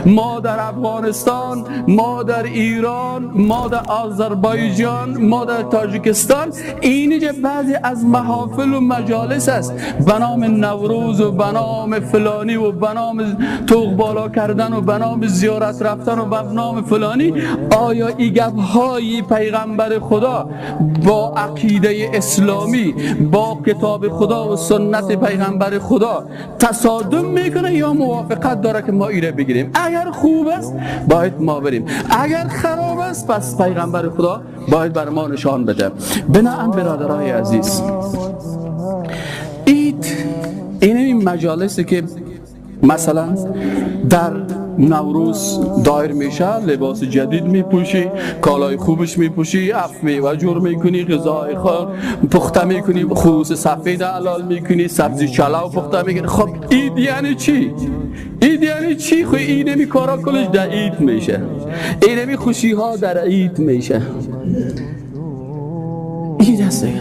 ما در افغانستان، ما در ایران، ما در آذربایجان، ما در تاجیکستان، اینجا بعضی از محافل و مجالس است به نام نوروز و به نام فلانی و به نام توق بالا کردن و به نام زیارت رفتن و به نام فلانی. آیا این گپ‌های پیغمبر خدا با عقیده اسلامی، با کتاب خدا و سنت پیغمبر خدا تصادم میکنه یا موافقت داره که ما ایره بگیریم؟ اگر خوب است باید ما بریم، اگر خراب است پس پیغمبر خدا باید بر ما نشان بده. بناهن برادرای عزیز، عید این مجالسی که مثلا در نوروز دایر میشه، لباس جدید میپوشی، کالای خوبش میپوشی، اف میوه جور میکنی، غذای خود پخته میکنی، خوس سفید حلال میکنی، سبزی چلو پخته میکنی. خب عید یعنی چی؟ عید یعنی چی؟ خب این می کارا کلش در عید میشه، این می خوشی ها در عید میشه. عید است دیگه.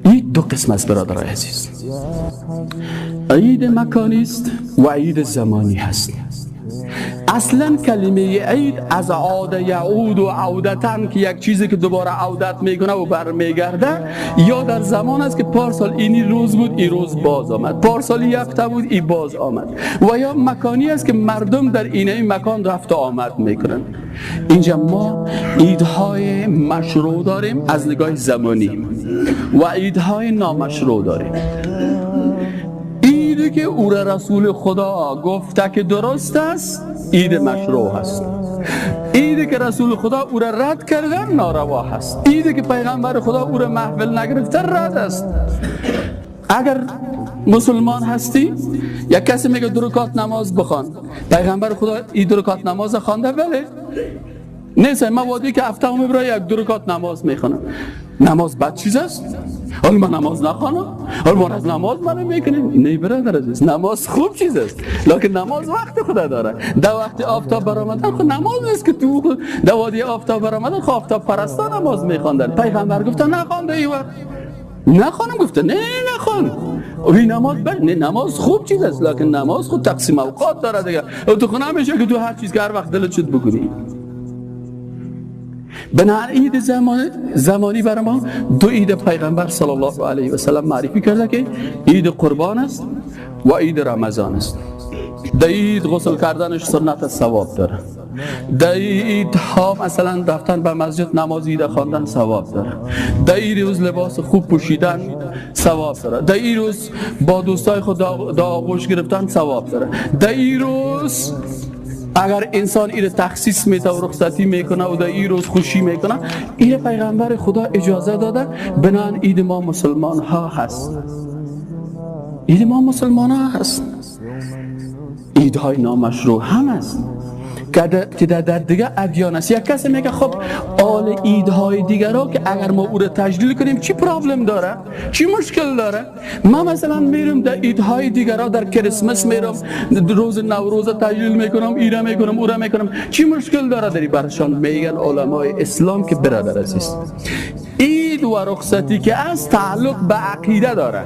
عید دو قسم است برادرای عزیز، عید مکانی است و عید زمانی هست. اصلا کلمه عید از عاده یعود و عودتن که یک چیزی که دوباره عودت میکنه و برمیگرده، یا در زمان است که پارسال اینی روز بود این روز باز آمد، پارسال هفته بود این باز آمد، و یا مکانی است که مردم در اینه مکان رفت و آمد میکنن. اینجا ما عیدهای مشروع داریم از نگاه زمانی و عیدهای نامشروع داریم. عیدی که او رسول خدا گفته که درست است عید مشروع هست، عیدی که رسول خدا او را رد کرده ناروا هست، عیدی که پیغمبر خدا او را محفل نگرفته رد است. اگر مسلمان هستی یک کسی میگه دو رکعت نماز بخوان، پیغمبر خدا این دو رکعت نماز خوانده؟ بله. نیست ما وادی که هفته میبره یک دو رکعت نماز میخوانم. نماز بد چیز است؟ حالا من نماز نخوانم؟ حالا ما از نماز منو میکنیم؟ نه برادر عزیز، نماز خوب چیز است، لکن نماز وقت خدا داره. در وقت آفتاب برآمدن خود نماز نیست که تو در وادی آفتاب برآمدن خب آفتاب پرستا نماز میخواندن. پیغمبر گفته نخوانده ای وقت نخوانم، گفته نه نخوان. این نماز بله، نه نماز خوب چیز است، لکن نماز خود تقسیم اوقات داره دیگه. تو خونه میشه که تو هر چیز که هر وقت دلت شد بکنی. بنابراین عید زمانی برای ما دو عید پیغمبر صلی الله علیه و سلم معرفی کرده که عید قربان است و عید رمضان است. در عید غسل کردنش سنت ثواب داره، در عید ها مثلا رفتن به مسجد نماز عید خواندن ثواب داره، در این روز لباس خوب پوشیدن ثواب داره، در این روز با دوستای خود آغوش گرفتن ثواب داره، در این روز اگر انسان ایره تخصیص میده و رخصتی میکنه و در این روز خوشی میکنه، این پیغمبر خدا اجازه داده. بنان عید ما مسلمان ها هست، عید ما مسلمان ها هست. عیدهای نامشروع هم هست که در دیگه ادیان است. یک کسی میگه خب آل عیدهای دیگر را که اگر ما او را تجلیل کنیم چی پرابلم داره، چی مشکل داره؟ ما مثلا میرم در عیدهای دیگر را، در کریسمس میرم، روز نوروز تجلیل میکنم، ایره میکنم، او را میکنم، چی مشکل داره؟ داری برشان میگن علمای اسلام که برادر عزیز، عید و رخصتی که از تعلق به عقیده داره.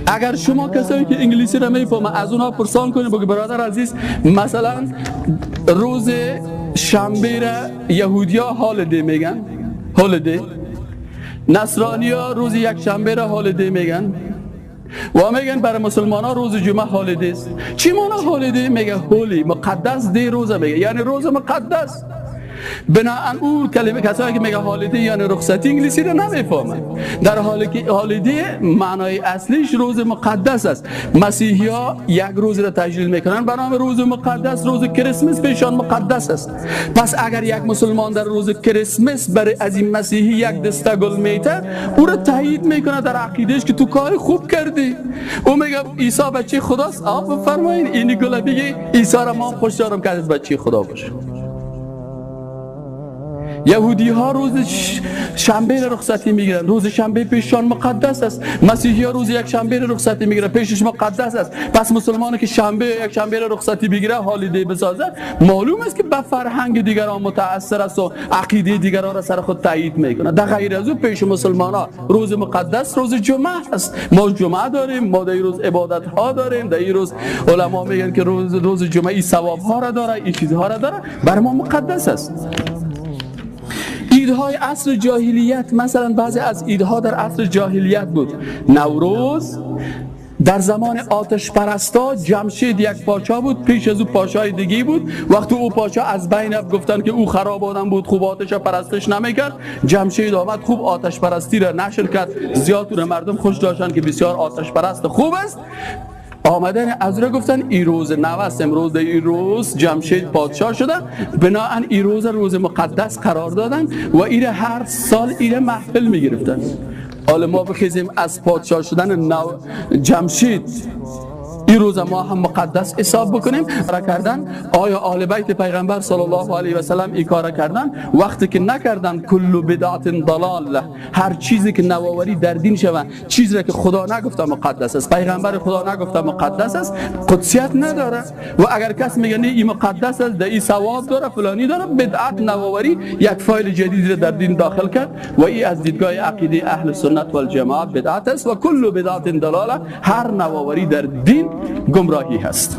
اگر شما کسایی که انگلیسی را میفهمه از اونها پرسان کنید، بگه برادر عزیز مثلا روز شنبه را یهودیا هالیدی میگن، هالیدی، نصرانیا روز یک شنبه را هالیدی میگن و میگن برای مسلمان ها روز جمعه هالیدی است. چی معنی هالیدی؟ میگه هولی مقدس دی روز میگه، یعنی روز مقدس. بناهن او کلمه کسایی که میگه هالیدی یعنی رخصتی انگلیسی رو نمیفهمن، در حالی که هالیدی معنای اصلیش روز مقدس است. مسیحی ها یک روز را تجلیل میکنن به نام روز مقدس، روز کریسمس پیشان مقدس است. پس اگر یک مسلمان در روز کریسمس برای از این مسیحی یک دسته گل میته، او را تایید میکنه در عقیدهش که تو کار خوب کردی. او میگه عیسی بچه خداست، آب بفرمایین این گل بگی عیسی را ما خوش دارم که از بچه خدا باشه. یهودی ها روز شنبه رخصتی میگیرن، روز شنبه پیششان مقدس است. مسیحی ها روز یک شنبه رخصتی میگیرن، پیشش مقدس است. پس مسلمانی که شنبه یک شنبه رخصتی بگیره، holiday بسازه، معلوم است که به فرهنگ دیگران متاثر است و عقیده دیگران را سر خود تایید میکنه. در غیر از او پیش مسلمان ها روز مقدس روز جمعه است. ما جمعه داریم، ما در روز عبادت ها داریم، در این روز علما میگن که روز جمعه این ثواب ها را داره، این چیزها را داره، بر ما مقدس است. عیدهای عصر جاهلیت، مثلا بعضی از عیدها در عصر جاهلیت بود. نوروز در زمان آتش پرستا، جمشید یک پادشاه بود، پیش از او پادشاه دیگه بود. وقتی او پادشاه از بین رفت، گفتن که او خراب آدم بود، خوب آتش پرستش نمیکرد. جمشید آمد خوب آتش پرستی را نشر کرد، زیاد مردم خوش داشتن که بسیار آتش پرست خوب است. آمدن از را گفتن ای روز نو است، امروز ای روز جمشید پادشاه شده، بناهن ای روز روز مقدس قرار دادن و ایره هر سال ایره محفل میگرفتن. حالا ما بخیزیم از پادشاه شدن نو جمشید این روز ما هم مقدس حساب بکنیم را کردن؟ آیا آل بیت پیغمبر صلی الله علیه و سلم این کار کردن؟ وقتی که نکردن، کل بدعة ضلاله، هر چیزی که نوآوری در دین شود، چیزی را که خدا نگفته مقدس است، پیغمبر خدا نگفته مقدس است، قدسیت نداره. و اگر کس میگه نه این مقدس است، در این ثواب داره، فلانی داره، بدعت، نوآوری، یک فایل جدید را در دین داخل کرد و این از دیدگاه عقیده اهل سنت و الجماعت بدعت است و کل بدعة ضلاله، هر نوآوری در دین گمراهی هست.